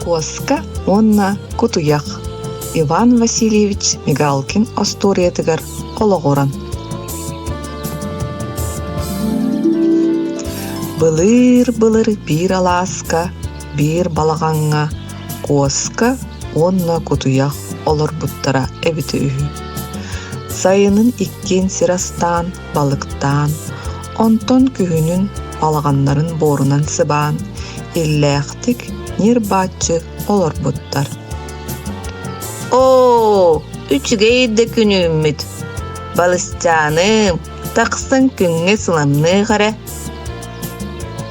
Куоска уонна кутуйах Иван Васильевич Мигалкин остуоруйатыгар олоҕуран. Былыыр-былыр биир алааска, биир балаҕаҥҥа куоска уонна кутуйах олорбуттара эбитэ үһү. Сайынын иккиэн сир астаан, балыктаан, онтон күһүнүн балаҕаннарын буорунан сыбаан, иллээхтик ньир-бааччы олорбуттар. Оо, үчүгэй да күн үүммүт. Балысчааным, тахсан күҥҥэ сыламныах эрэ.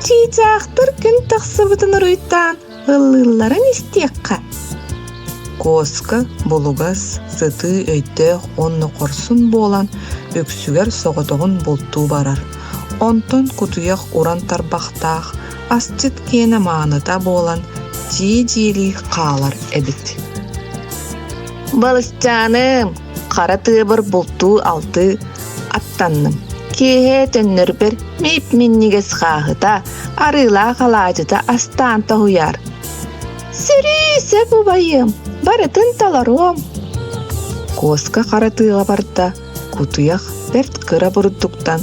Чыычаахтар күн тахсыбытын уруйтаан ыллыылларын истиэххэ. Куоска булугас, сытыы өйдөөх уонна хорсун буолан үксүгэр соҕотоҕун бултуу барар. Онтон кутуйах уран тарбахтаах, асчыт киэнэ мааныта буолан дьиэ-дьиэлии хаалар эбит. Балысчааным, хара тыабар бултуу-алтыы аттанным. Киэһэ төннөрбөр мип-минньигэс хааһыта, арыылаах алаадьыта астаан тоһуйар. Сөрүү сөп убайым, барытын толоруом. Куоска хара тыаҕа барда, кутуйах бэрт кыра бурдуктан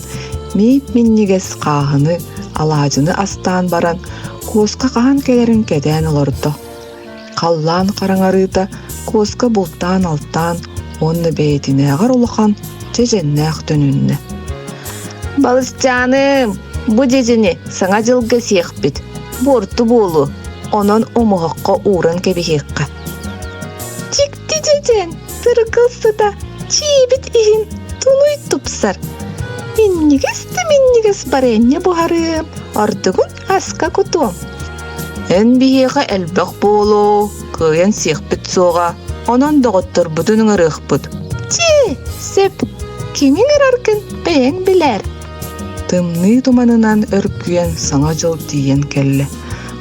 мип-минньигэс хааһыны, алаадьыны астаан баран, куоска хаһан кэлэрин кэтээн олордо. Халлаан хараҥарыыта куоска бултаан-алтаан уонна бэйэтинээҕэр улахан дьэдьэннээх төнүннэ. Балысчааным, бу дьэдьэни Саҥа дьылга сиэхпит, буорту буолуо, онон умуһахха ууран кэбиһиэххэ. Дьикти дьэдьэн, тыргыл сыта, чиибит иһин тунуй тупсар. Минньигэс да минньигэс барыанньа буһарыам, ордугун аска кутуом. Эн биһиэхэ элбэх буолуо, кыайан сиэхпит суоҕа, онон доҕотторбутун ыҥырыахпыт. Чээ, сөп, кими ыҥыраргын бэйэҥ билээр. Тымныы туманынан өркүйэн Саҥа дьыл тиийэн кэллэ.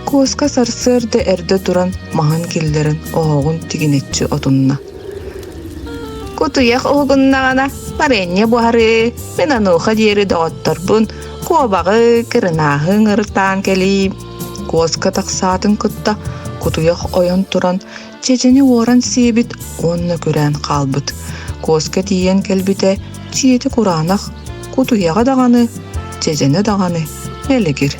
Куоска сарсыарда эрдэ туран маһын киллэрэн оһоҕун тигинэччи отунна. Кутуйах уһугуннаҕына барыанньа буһарыы, мин онуоха диэри доҕотторбун куобаҕы, кырынааһы ыҥыртаан кэлиим. Куоска тахсаатын кытта кутуйах ойон туран чэчэни уоран сиэбит уонна күрээн хаалбыт. Куоска тиийэн кэлбитэ чиэти кураанах, кутуйаҕа даҕаны, чэчэнэ даҕаны мэлигир.